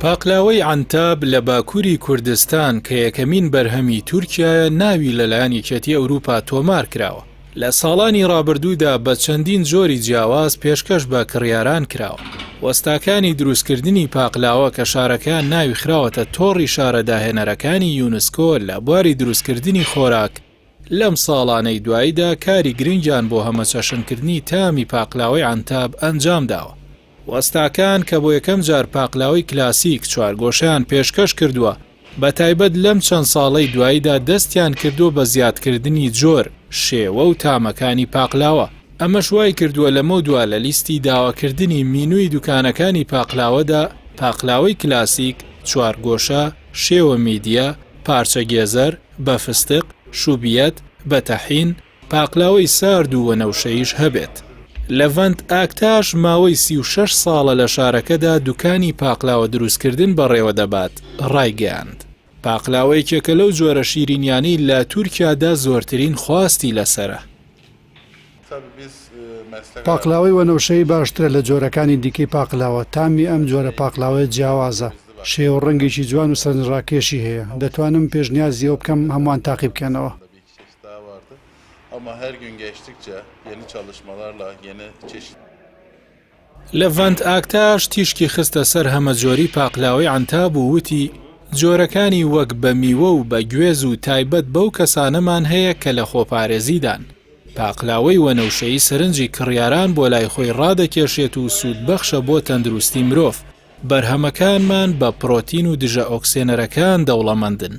پاقلاوەی عەنتاب لە باکووری کوردستان کە یەکەمین بەرهەمی تورکیایە ناوی لەلایەن یەکێتی ئەوروپا تۆمار کراوە، لە ساڵانی ڕابردوودا بە چەندین جۆری جیاواز پێشکەش بە کڕیاران کراوە. وەستاکانی دروستکردنی پاقلاوە کە شارەکەیان ناوی خراوەتە تۆڕی شارە داهێنەرەکانی یونسکۆ لە بواری دروستکردنی خۆراک، لەم ساڵانەی دواییدا کاری گرنگیان بۆ هەمەچەشنکردنی تامی پاقلاوەی عەنتاب ئەنجامداوە. وەستاکان کە بۆ یەکەم جار پاقلاوەی کلاسیک چوارگۆشەیان پێشکەش کردووە، بە تایبەت لەم چەند ساڵەی دواییدا دەستیان کردووە بە زیادکردنی جۆر، شێوە و تامەکانی پاقلاوە، ئەمەش وایکردووە لەمەودوا لە لیستی داواکردنی مینوی دوکانەکانی پاقلاوەدا پاقلاوەی کلاسیک، چوارگۆشە، شێوە میدیە، پارچە گێزەر، بە فستق، شوبیەت، بە تەحین، پاقلاوەی سارد و وەنەوشەییش هەبێت. لەڤەنت ئاکتاش ماوەی 36 ساڵە لە شارەکەدا دوکانی پاقلاوە دروستکردن بەڕێوەدەبات، ڕایگەیاند، پاقلاوە یەکێکە لەو جۆرە شیرینیانەی لە تورکیادا زۆرترین خواستی لەسەرە. پاقلاوەی وەنەوشەیی باشترە لە جۆرەکانی دیکەی پاقلاوە، تامی ئەم جۆرە پاقلاوەیە جیاوازە، شێوە و ڕەنگێکی جوان و سەرنجڕاکێشی هەیە، دەتوانم پێشنیازی ئەوە بکەم هەمووان تاقی بکەنەوە. لەڤەنت ئاکتاش تیشکی خستە سەر هەمەجۆری پاقلاوەی عەنتاب و وتی، جۆرەکانی وەک بە میوە و بە گوێز و تایبەت بەو کەسانەمان هەیە کە لە خۆپارێزیدان. پاقلاوەی وەنەوشەیی سەرنجی کڕیاران بۆ لای خۆی ڕادەکێشێت و سوودبەخشە بۆ تەندروستی مرۆڤ. بەرهەمەکانمان بە پرۆتین و دژە ئۆکسێنەرەکان دەوڵەمەندن.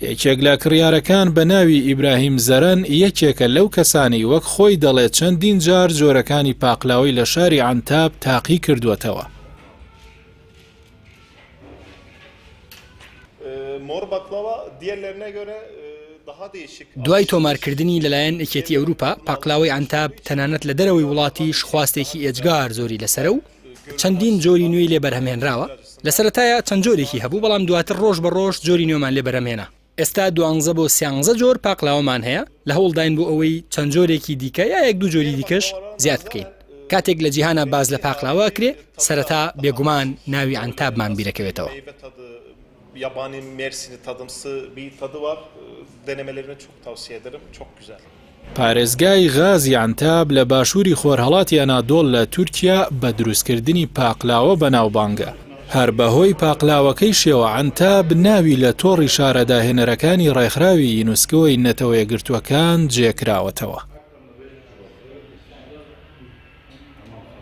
یەکێک لە کڕیارەکان بە ناوی ئیبراهیم زەرەن یەکێکە لەو کەسانەی وەک خۆی دەڵێت چەندین جار جۆرەکانی پاقلاوەی لە شاری عەنتاب تاقی کردووەتەوە. دوای تۆمارکردنی لەلایەن یەکێتی ئەوروپا، پاقلاوەی عەنتاب تەنانەت لە دەرەوەی وڵاتیش خواستێکی ئێجگار زۆری لەسەرە و چەندین جۆری نوێی لێ بەرهەمهێنراوە، لە سەرەتایا چەند جۆرێکی هەبوو، بەڵام دواتر ڕۆژ بە ڕۆژ جۆری نوێمان لێ بەرهەمهێنا. ئێستا دوانزە بۆ سیانزە جۆر پاقلاوەمان هەیە، لە هەوڵداین بۆ ئەوەی چەند جۆرێکی دیکە یا یەک دوو جۆری دیکەش زیاد بکەین. کاتێک لە جیهانا باس لە پاقلاوە ئەکرێ، سەرەتا بێگومان ناوی عەنتابمان بیرەکەوێتەوە. پارێزگای غازی عەنتاب لە باشووری خۆرهەڵاتی ئەنادۆڵ لە تورکیا بە دروستکردنی پاقلاوە بەناوبانگە. هەر بەهۆی پاقلاوەکەیشیەوە عەنتاب ناوی لە تۆڕی شارە داهێنەرەکانی ڕێکخراوی یونسکۆی نەتەوەیەکگرتووەکان جێکراوەتەوە.